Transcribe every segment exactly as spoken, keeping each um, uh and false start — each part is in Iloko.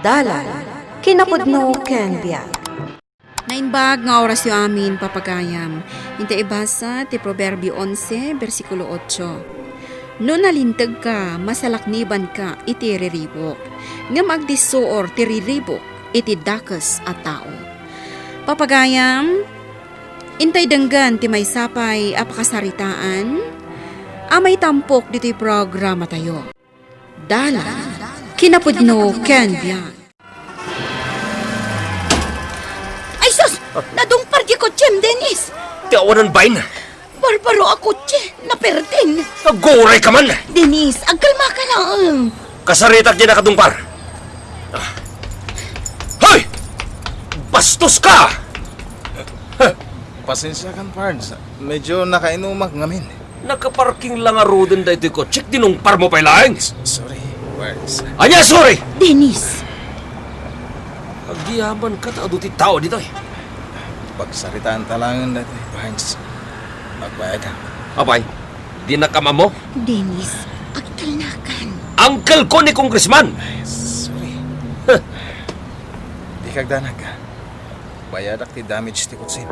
Dalan, kinapudno ken biag. Naimbag nga orasyo amin, papagayam. Inta ibasa ti Proverbio onse, bersikulo otso. No nalintegka, masalaknibanka iti riribuk, ngem agdissuor ti riribuk iti dakes a tao. Papagayam, intay denggen ti maysa pay a pakasaritaan a maitampok ditoy programatayo. Dalan, kinapudno ken biag. Ay sus! Nadungpar ti kotsem, Dennis! Ti awanan bain! Barbaro a kotse! Naperden! Aguray ka man! Dennis, agkalma ka laeng! Kasaritak diay nakadungpar! Ah. Hoy! Bastos ka! Pasensiakan, Pards. Medyo nakainumak ngamin. Nakaparking la ngaruden daytoy kotsek, dinungparmo pay laeng. S-, sorry, Pards. Ania, sorry? Dennis! Agyamankata adu ti tao ditoy. Pagsaritaanta laengen daytoy, Pards. Magbayad ka. Apay, dinak ammo? Dennis, agtalnakan. Uncle ko ni Congressman! Ay, sorry. Huh. Dika agdanag. Bayadak ti damage ti kotsem.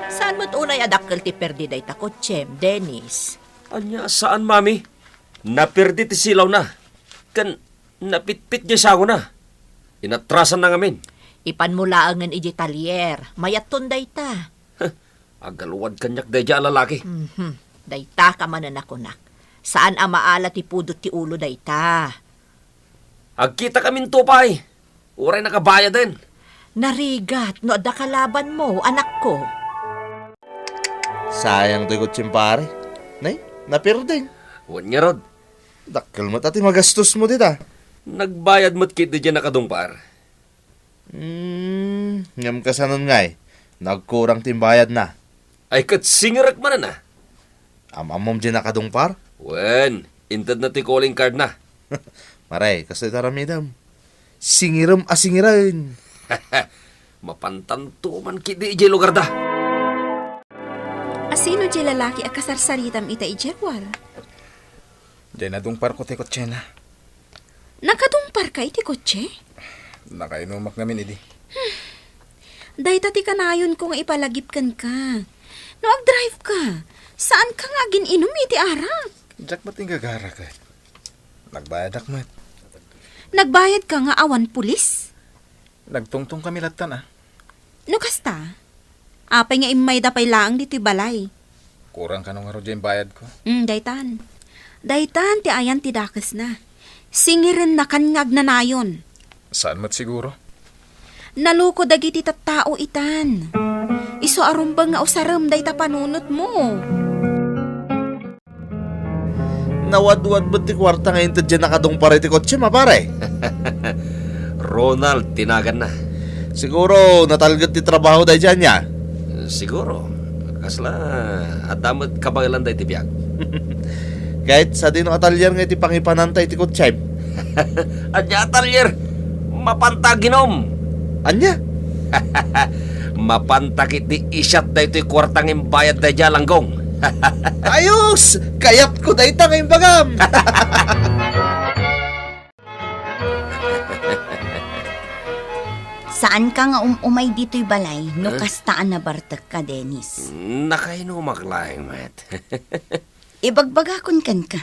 Saan met unay a dakkel ti perdi dayta kotsem, Dennis? Ania, saan, Mami. Naperdi ti silawna. Ken napitpit diay sangona. Inatrasanna ngamin. Ipanmo laengen idiay talyer. Mayatton dayta. Huh, agaluad kaniak daydiay a lalaki. Mhm. Dayta ka manen a kunak. Saan a maala ti pudot ti ulo dayta. Agkitakaminto pay. Uray nakabayaden. Narigat no adda kalabanmo, anakko. Sayang toy kotsem, pare. Nay, napirdi. Wen ngarud. Dakkel met a ti magastosmo dita. Nagbayad met ketdi diay nakadungpar. Hmm, ngem kasanon ngay? Nagkurang ti imbayadna. Ay, ket singerek manen a. Am-ammom diay nakadungpar? Wen, intedna ti calling cardna. Pare, kastoy ti aramidem. Singirem a singiren. Mapantanto man ketdi idiay lugarda. Asino diay lalaki a kasarsaritam ita idiay ruar? Diay nadungparko ti kotsena. Nakadungparka iti kotse? Nakainumak ngamin idi. Dayta ti kanayonko nga ipalagip kenka. No agdrive ka, saanka nga agin-inum iti arak. Diak met inggagara ket. Nagbayadak met. Nagbayadka nga awan pulis? Nagtungtong kami lattan a. No kasta, apay nga immayda pay laeng ditoy balay? Kurang kano ngarud diay imbayadko? Mm, daytan. Daytan ti ayan ti dakesna. Singirennakan nga agnanayon. Saan met siguro? Naloko dagiti tattao itan. Isu a rumbeng nga usarem dayta panunotmo. Nawadwad met ti kuarta nga inted diay nakadungpar iti kotsem a, pare. Ronald ti naganna. Siguro, natalged ti trabaho daydiay ania? Siguro. Kasla, adda met kabaelan daydi biag. Ket sadino a talyer nga iti pangipananta iti kotsem? Ania a talyer? Mapanta aginum. Ania? Mapanta ketdi isiat daytoy kuarta nga imbayad daydiay a langgong. Ayos! Kayatko dayta nga imbagam. Saanka nga um-umay ditoy balay no Huh? kasta a nabartekka, Dennis. Nakainumak laeng met. Ibagbagakon kenka,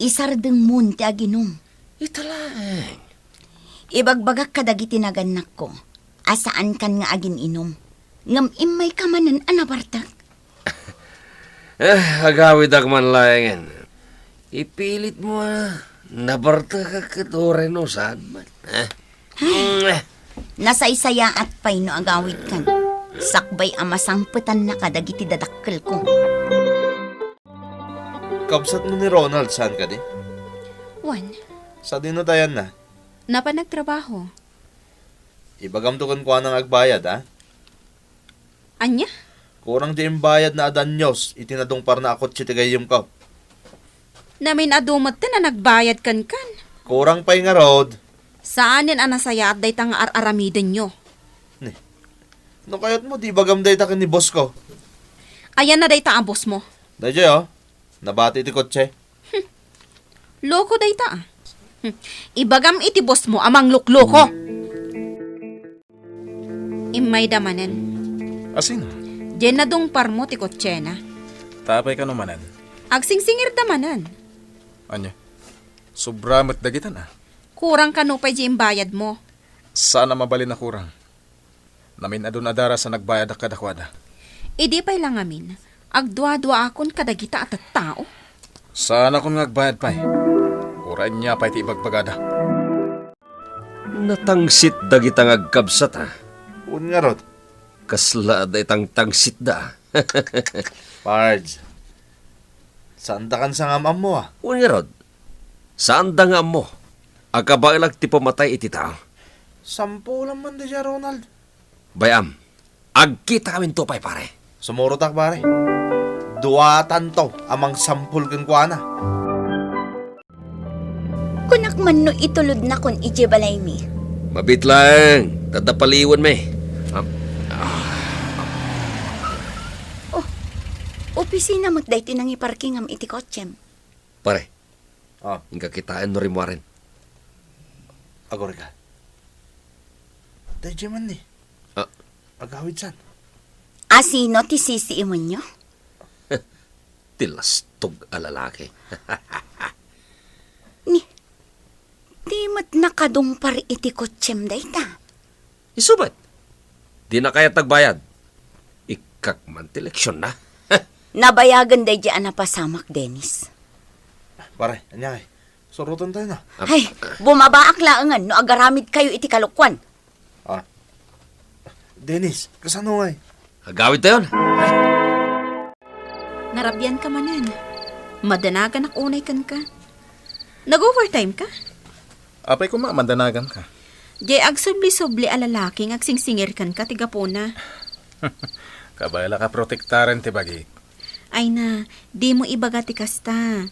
isardengmon ti aginum. Ita laeng. Ibagbagak kadagiti nagannakko a saankan nga agin-inum, ngem immayka manen a nabartek. Eh, agawidak man laengen. Ipilitmo a nabartekak ket uray no saan man. Eh? Ay, Mm, eh. Nasaysayaat pay no agawidkan. Sakbay a masangpetannaka dagiti dadakkelko. Kabsatmo ni Ronald, saan kadi? Wen. Sadino ti ayanna? Napan nagtrabaho. Ibagamto kenkuana nga agbayad, a? Ania? Kurang ti imbayadna a danyos iti nadungparna a kotse ti gayyemko. Namin-adu metten a nagbayad kenkan. Kurang pay ngarud. Saanen a nasayaat dayta nga ar-aramidenyo. Ni, no kayatmo, di ibagam dayta ken ni boss ko. Ayanna dayta a boss mo? Daydiay, o. Nabati ti kotse. Hmm. Loko dayta, a. Hmm. Ibagam iti boss mo a manglukloko. Immayda manen. Asino? Diay nadungparmo ti kotsena. Apay kano manen? Agsingsingirda manen. Ania? Sobra met dagitan, a? Kurang kano pay diay imbayadmo? Saan a mabalin a kurang. Namin-adun a daras a nagbayadak kadakuada. Idi pay la ngamin, agduaduaakon kadagita a tattao. Saanakon nga agbayad pay. Uray ania pay ti ibagbagada. Natangsit dagita nga agkabsat, a? Wen ngarud. Kasla a dayta tangtangsit da. Pards, saandakan sa nga am-ammo, a? Wen ngarud, saanda nga ammo a kabaelak ti pamatay iti tao. Sampulan man daydiay, Ronald. Bay-am, agkitakaminto pay, pare. Sumurotak, pare. Duatanto a mangsampol kenkuana. Kunak man no itulodnakon idiay balaymi. Mabiit laeng, ta adda paliwanmi. Am-, ah. Oh, opisina met daytoy nangiparkingam iti kotsem. Pare. Ah. Inka kitaen no rimmuaren. Agurayka. Daydiay man ni. Ah. Agawidsan. Asino ti sisiimonyo? Ti lastog a lalaki. Ni, di met nakadungpar iti kotsem dayta? Isu met. Dina kayat agbayad. Ikkak man ti leksionna. Nabayagen daydiay a napasamak, Dennis. Pare, ania ngay? Surotentayo na. Ay, bumabaak laengen no agaramidkayo iti kalokuan. Ah. Dennis, kasano ngay? Agawidtayon. Narabianka manen. Madanaganak unay kenka. Nag-overtime ka? Apay koma, madanaganka. Diay agsubli-subli a lalaki nga agsingsingir kenka ti gapuna. Kabaelak a protektaren ti bagik. Ay na, dimo ibaga ti kasta.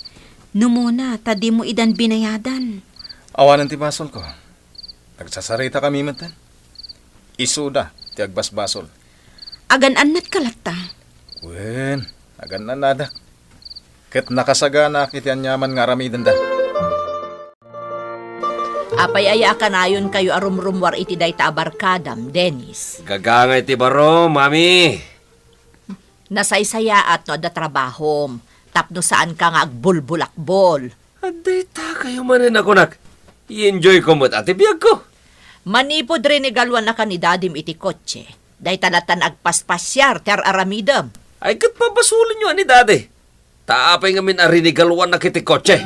Numona, ta dimo idan binayadan. Awanen ti basolko. Nagsasaritakami metten. Isuda ti agbasbasol. Agan-annatka latta? Wen, agan-annadak. Ket nakasaganaak iti aniaman nga aramidenda. Apay aya a kanayonkayo a rumrummuar iti dayta a barkadam, Dennis? Gagangay ti baro, Mami. Nasaysayaat no adda trabahom, tapno saanka nga agbulbulakbol. Adda itakayo manen a kunak. I-enjoyko met a ti biagko. Manipud rinigaluanaka ni Dadim iti kotse, dayta latta nga agpaspasiar ti ar-aramidem. Ay, ket pabasolenyo a ni Dadi. Ta apay ngamin a rinigaluannak iti kotse?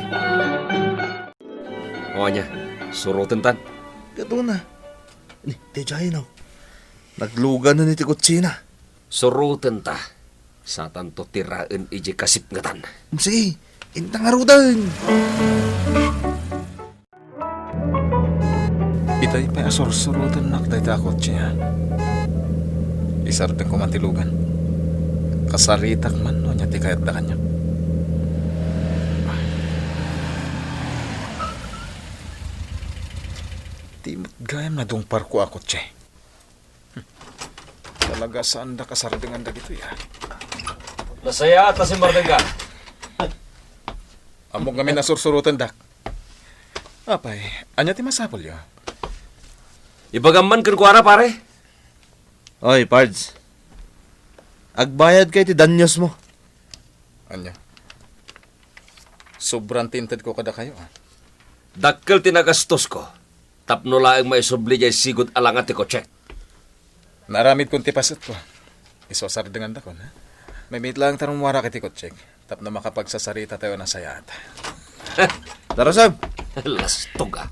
O, ania, surotentan? Ket una. Ni, daydiay, no? Nagluganen iti kotsena. Surotenta. Satanto ti raen idiay kasipngetan. Sige, inta ngaruden. Itay pay a sursurotennak dayta a kotse, a. Isardengko man ti lugan. Kasaritak man no ania ti kayatda kaniak. Ti met gayam nadungparko a kotse. Talaga, saandak a sardengan dagitoy, a. Nasayaat a simmardengka. Ammok ngamin a sursurotendak. Apay, ania ti masapulyo? Ibagam man kenkuana, pare. Oy, Pards. Agbayadka iti danyosmo. Ania? Sobran ti intedko kadakayo, a. Dakkel ti nagastosko. Tapno laeng maisubli diay sigud a langa ti kotsek. Naaramidkon ti pasetko. Isu a sardengandakon, ha? Mamit laeng ta rummuarak iti kotsek tapno makapagsasaritatayo a nasayaat. Darasem! Lastog, a.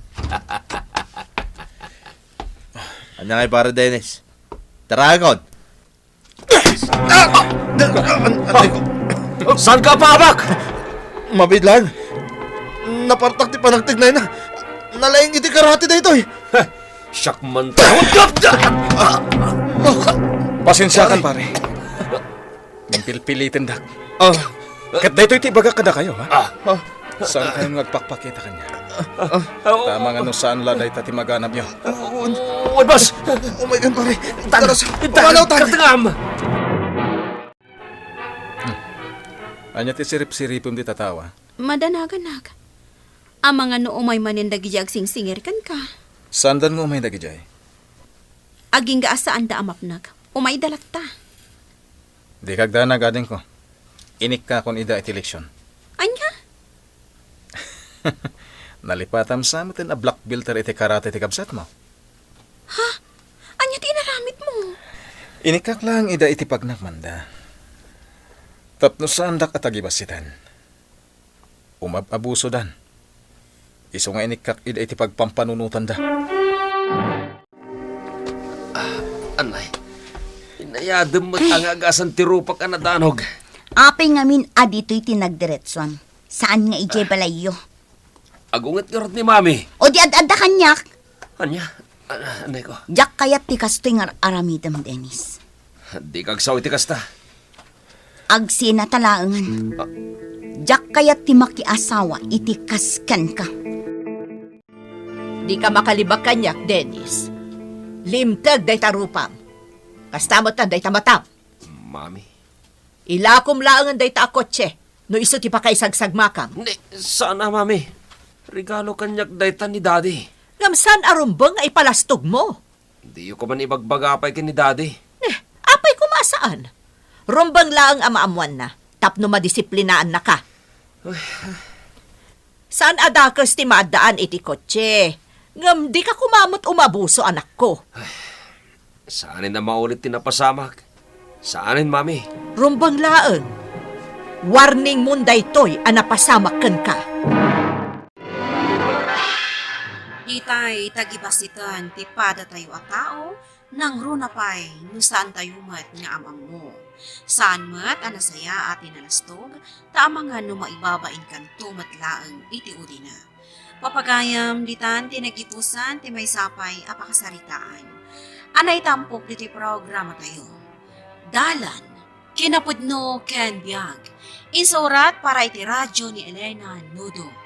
Ania ngay, Pare Dennis? Tarakon! Saan ka apaabak? Mabiit laeng. Napartak ti panagtegnayna. Nalaing iti karate daytoy. Heh, siak man. Pasensiakan, pare. Impilpilitendak. Ah. Ket daytoy ti ibagak kadakayo, ha? Ah. Ah. Saankayon nga agpakpakita kaniak? Ah, ah. Tama nga no saan la dayta ti maganabyo. Wen, boss! Oh my God, pare! Tan! Tara sa, tan! Pumanaw, tan! Katangam! Hmm. Ania ti sirip-siripem dita tao, a? Madanaganak. Amangan no umay manen dagiti agsingsingir kenka. Saandan nga umay dagidiay? Agingga a saanda a mapnek. Umayda latta. Dika agdanag, adingko. Inikkakon ida iti eleksyon. Ania? Nalipatam sa met a black belt iti karate ti kabsatmo. Ha? Ania ti inaramidmo? Inikkak laeng ida iti pagnakmanda. Tapno saandak a tagibassitan. Umab-abusodan. Isu nga inikkak ida iti pagpampanunotanda. Ah, anay. Inayadem met a nga agasan ti rupak a nadanog. Apay ngamin a ditoy ti nagdiretsuam? Saan nga idiay balayyo? Agunget ngarud ni Mami. O di ad-adda kaniak. Ania? An-, anay ko. Diak kayat ti kastoy nga ar-aramidem, Dennis. Dika agsao iti kasta. Agsinata laengen. Ah. Diak kayat ti makiasawa iti kas kenka. Dika makalibak kaniak, Dennis. Limteg dayta rupam. Kasta met dayta matam. Mami. Ilakom laengen dayta a kotse no isu ti pakaisagsagumakam. Ni, sana, Mami. Regalo kaniak dayta ni Daddy. Ngem saan a rumbeng nga ipalastogmo? Diyo ko man ibagbaga pay ken ni Daddy. Eh, apay koma a saan? Rumbeng laeng a maammoanna tapno madisiplinaannaka. Ay. Saan a dakes ti maaddaan iti kotse? Ngem dika koma met umabuso, anakko. Saanen a maulit ti napasamak. Saanen, Mami. Rumbeng laeng. Warningmon daytoy a napasamak kenka. Itay tagibassitan ti padatayo a tao, nangruna pay no saantayo met nga am-ammo. Saan met a nasayaat ti nalastog, ta amangan no maibabainkanto met laeng iti udina. Papagayam, ditan ti nagipusan ti maysa pay a pakasaritaan a naitampok ditoy programatayo. Dalan, kinapudno ken biag. Insurat para iti radyo ni Elena Nudo.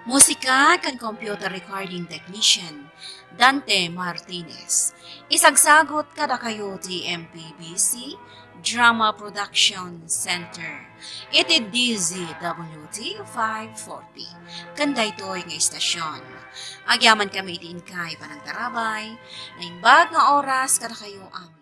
Musika ken computer recording technician, Dante Martinez. Isagsagut kadakayo ti M P B C Drama Production Center iti D Z W T five forty. Ken daytoy nga istasyon, agyamankami iti inkay panagtarabay, naimbag nga oras kadakayo a